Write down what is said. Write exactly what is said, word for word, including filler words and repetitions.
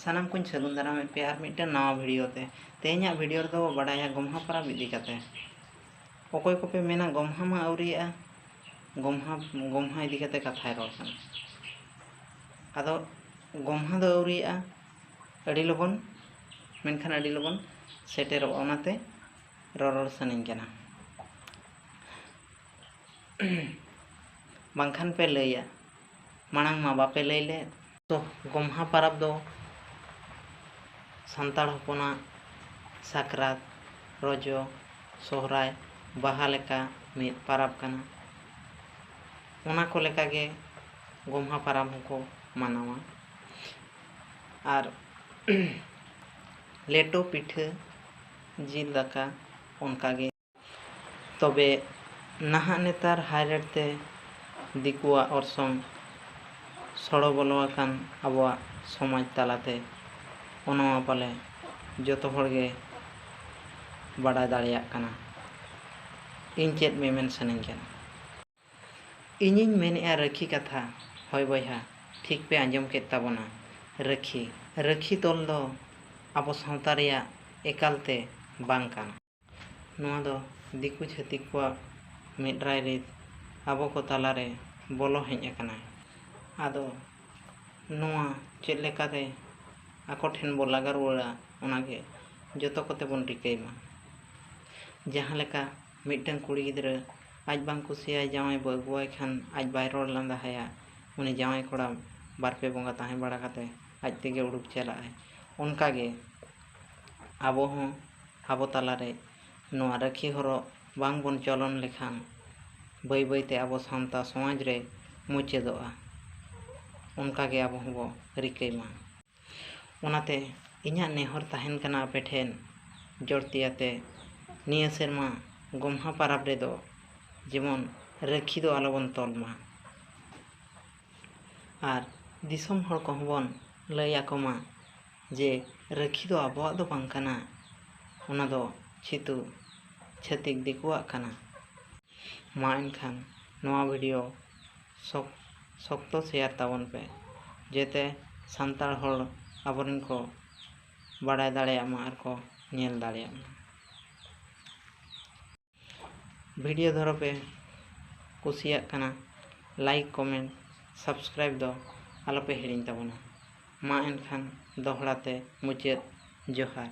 ᱥᱟᱱᱟᱢ ᱠᱚᱧ ᱥᱟᱹᱜᱩᱱ ᱫᱟᱨᱟᱢᱮᱫ ᱯᱮᱭᱟ ᱟᱨ ᱢᱤᱫᱴᱮᱱ ᱱᱟᱣᱟ ᱵᱷᱤᱰᱤᱭᱳ ᱛᱮ᱾ ᱛᱮᱦᱮᱧᱟᱜ ᱵᱷᱤᱰᱤᱭᱳ ᱨᱮᱫᱚ ᱵᱟᱰᱟᱭᱟ ᱜᱚᱢᱦᱟ ᱯᱚᱨᱚᱵᱽ ᱤᱫᱤ ᱠᱟᱛᱮ᱾ ᱚᱠᱚᱭ ᱠᱚᱯᱮ ᱢᱮᱱᱟ ᱜᱚᱢᱦᱟ ᱢᱟ ᱟᱹᱣᱨᱤᱭᱟᱜᱼᱟ, ᱜᱚᱢᱦᱟ, ᱜᱚᱢᱦᱟ ᱤᱫᱤ ᱠᱟᱛᱮ ᱠᱟᱛᱷᱟᱭ ᱨᱚᱲ ᱠᱟᱱᱟ᱾ ᱟᱫᱚ ᱜᱚᱢᱦᱟ ᱫᱚ ᱟᱹᱣᱨᱤᱭᱟᱜᱼᱟ, ᱟᱹᱰᱤ ᱞᱚᱜᱚᱱ, ᱢᱮᱱᱠᱷᱟᱱ ᱟᱹᱰᱤ ᱞᱚᱜᱚᱱ ᱥᱮᱴᱮᱨᱚᱜᱼᱟ, ᱚᱱᱟᱛᱮ ᱨᱚᱨᱚᱲ ᱥᱟᱱᱟᱧ ᱠᱟᱱᱟ᱾ ᱵᱟᱝᱠᱷᱟᱱ ᱯᱮ ᱞᱟᱹᱭᱟ, ᱢᱟᱲᱟᱝ ᱢᱟ ᱵᱟᱯᱮ ᱞᱟᱹᱭ ᱞᱮᱫ᱾ ᱛᱚ, ᱜᱚᱢᱦᱟ ᱯᱚᱨᱚᱵᱽ ᱫᱚ ᱥᱟᱱᱛᱟᱲ ᱦᱚᱯᱚᱱᱟᱜ ᱥᱟᱠᱨᱟᱛ, ᱨᱚᱡᱚ, ᱥᱚᱦᱨᱟᱭ, ᱵᱟᱦᱟ ᱞᱮᱠᱟ ᱢᱤᱫ ᱯᱚᱨᱚᱵᱽ ᱠᱟᱱᱟ᱾ ᱚᱱᱟ ᱠᱚ ᱞᱮᱠᱟᱜᱮ ᱜᱚᱢᱦᱟ ᱯᱚᱨᱚᱵᱽ ᱦᱚᱸᱠᱚ ᱢᱟᱱᱟᱣᱟ᱾ ᱟᱨ ᱞᱮᱴᱚ ᱯᱤᱴᱷᱟᱹ, ᱡᱤᱞ ᱫᱟᱠᱟ, ᱚᱱᱠᱟᱜᱮ᱾ ᱛᱚᱵᱮ ᱱᱟᱦᱟᱜ ᱱᱮᱛᱟᱨ ᱦᱟᱭ ᱨᱮᱴ ᱛᱮ ᱫᱤᱠᱩᱣᱟᱜ ᱚᱨᱥᱚᱝ ᱥᱚᱲᱚ ᱵᱚᱞᱚ ᱟᱠᱟᱱ ᱟᱵᱚᱣᱟᱜ ᱥᱚᱢᱟᱡᱽ ᱛᱟᱞᱟᱛᱮ, ᱚᱱᱟ ᱢᱟ ᱯᱟᱞᱮ ᱡᱚᱛᱚ ᱦᱚᱲ ᱜᱮ ᱵᱟᱰᱟᱭ ᱫᱟᱲᱮᱭᱟᱜ ᱠᱟᱱᱟ᱾ ᱤᱧ ᱪᱮᱫ ᱢᱮᱢᱮᱱ ᱥᱟᱱᱟᱧ ᱠᱟᱱᱟ? ᱤᱧᱤᱧ ᱢᱮᱱᱮᱫᱼᱟ ᱨᱟᱹᱠᱷᱤ ᱠᱟᱛᱷᱟ᱾ ᱦᱳᱭ ᱵᱚᱭᱦᱟ, ᱴᱷᱤᱠ ᱯᱮ ᱟᱸᱡᱚᱢ ᱠᱮᱫ ᱛᱟᱵᱚᱱᱟ, ᱨᱟᱹᱠᱷᱤ᱾ ᱨᱟᱹᱠᱷᱤ ᱛᱚᱞ ᱫᱚ ᱟᱵᱚ ᱥᱟᱶᱛᱟ ᱨᱮᱭᱟᱜ ᱮᱠᱟᱞ ᱛᱮ ᱵᱟᱝ ᱠᱟᱱᱟ᱾ ᱱᱚᱣᱟ ᱫᱚ ᱫᱤᱠᱩ ᱪᱷᱟᱹᱛᱤᱠ ᱠᱚᱣᱟᱜ ᱢᱤᱫ ᱨᱟᱭᱨᱤᱛ ᱟᱵᱚ ᱠᱚ ᱛᱟᱞᱟᱨᱮ ᱵᱚᱞᱚ ᱦᱮᱡ ᱟᱠᱟᱱᱟ᱾ ᱟᱫᱚ ᱱᱚᱣᱟ ᱪᱮᱫ ᱞᱮᱠᱟᱛᱮ ᱟᱠᱚ ᱴᱷᱮᱱ ᱵᱚ ᱞᱟᱜᱟ ᱨᱩᱣᱟᱹᱲᱟ, ᱚᱱᱟᱜᱮ ᱡᱚᱛᱚ ᱠᱚᱛᱮ ᱵᱚᱱ ᱨᱤᱠᱟᱹᱭ ᱢᱟ᱾ ᱡᱟᱦᱟᱸ ᱞᱮᱠᱟ ᱢᱤᱫᱴᱟᱝ ᱠᱩᱲᱤ ᱜᱤᱫᱽᱨᱟᱹ ᱟᱡ ᱵᱟᱝ ᱠᱩᱥᱤᱭᱟᱭ ᱡᱟᱶᱟᱭ ᱵᱚ ᱟᱹᱜᱩᱣᱟᱭ ᱠᱷᱟᱱ ᱟᱡ ᱵᱟᱭ ᱨᱚᱲ ᱞᱟᱸᱫᱟ ᱟᱭᱟ, ᱩᱱᱤ ᱡᱟᱶᱟᱭ ᱠᱚᱲᱟ ᱵᱟᱨ ᱯᱮ ᱵᱚᱸᱜᱟ ᱛᱟᱦᱮᱸ ᱵᱟᱲᱟ ᱠᱟᱛᱮ ᱟᱡ ᱛᱮᱜᱮ ᱩᱰᱩᱠ ᱪᱟᱞᱟᱜᱼᱟᱭ᱾ ᱚᱱᱠᱟᱜᱮ ᱟᱵᱚ ᱦᱚᱸ ᱟᱵᱚ ᱛᱟᱞᱟᱨᱮ ᱱᱚᱣᱟ ᱨᱟᱹᱠᱷᱤ ᱦᱚᱨᱚᱜ ᱵᱟᱝ ᱵᱚᱱ ᱪᱚᱞᱚᱱ ᱞᱮᱠᱷᱟᱱ ᱵᱟᱹᱭ ᱵᱟᱹᱭᱛᱮ ᱟᱵᱚ ᱥᱟᱶᱛᱟ ᱥᱚᱢᱟᱡᱽ ᱨᱮ ᱢᱩᱪᱟᱹᱫᱚᱜᱼᱟ᱾ ᱚᱱᱠᱟᱜᱮ ᱟᱵᱚ ᱦᱚᱸᱵᱚ ᱨᱤᱠᱟᱹᱭ ᱢᱟ᱾ ᱚᱱᱟᱛᱮ ᱤᱧᱟᱹᱜ ᱱᱮᱦᱚᱨ ᱛᱟᱦᱮᱱ ᱠᱟᱱᱟ ᱟᱯᱮ ᱴᱷᱮᱱ, ᱡᱚᱲᱛᱤᱭᱟᱛᱮ ᱱᱤᱭᱟᱹ ᱥᱮᱨᱢᱟ ᱜᱚᱢᱦᱟ ᱯᱚᱨᱚᱵᱽ ᱨᱮᱫᱚ ᱡᱮᱢᱚᱱ ᱨᱟᱹᱠᱷᱤ ᱫᱚ ᱟᱞᱚᱵᱚᱱ ᱛᱚᱞ ᱢᱟ᱾ ᱟᱨ ᱫᱤᱥᱚᱢ ᱦᱚᱲ ᱠᱚᱦᱚᱸ ᱵᱚᱱ ᱞᱟᱹᱭ ᱟᱠᱚ ᱢᱟ ᱡᱮ ᱨᱟᱹᱠᱷᱤ ᱫᱚ ᱟᱵᱚᱣᱟᱜ ᱫᱚ ᱵᱟᱝ ᱠᱟᱱᱟ, ᱚᱱᱟ ᱫᱚ ᱪᱷᱤᱛᱩ ᱪᱷᱟᱹᱛᱤᱠ ᱫᱤᱠᱩᱣᱟᱜ ᱠᱟᱱᱟ᱾ ᱢᱟ ᱮᱱᱠᱷᱟᱱ ᱱᱚᱣᱟ ᱵᱷᱤᱰᱤᱭᱳ ᱥᱚᱠ-, ᱥᱚᱠᱛᱚ ᱥᱮᱭᱟᱨ ᱛᱟᱵᱚᱱ ᱯᱮ, ᱡᱟᱛᱮ ᱥᱟᱱᱛᱟᱲ ᱦᱚᱲ ᱟᱵᱚᱨᱮᱱ ᱠᱚ ᱵᱟᱲᱟᱭ ᱫᱟᱲᱮᱭᱟᱜ ᱢᱟ ᱟᱨ ᱠᱚ ᱧᱮᱞ ᱫᱟᱲᱮᱭᱟᱜ ᱢᱟ᱾ ᱵᱷᱤᱰᱤᱭᱳ ᱫᱷᱚᱨᱚ ᱯᱮ ᱠᱩᱥᱤᱭᱟᱜ ᱠᱟᱱᱟ, ᱞᱟᱭᱤᱠ, ᱠᱚᱢᱮᱱᱴ, ᱥᱟᱵᱥᱠᱨᱟᱭᱤᱵ ᱫᱚ ᱟᱞᱚᱯᱮ ᱦᱤᱲᱤᱧ ᱛᱟᱵᱚᱱᱟ᱾ ᱢᱟ ᱮᱱᱠᱷᱟᱱ ᱫᱚᱦᱲᱟ ᱛᱮ ᱢᱩᱪᱟᱹᱫ ᱡᱚᱦᱟᱨ᱾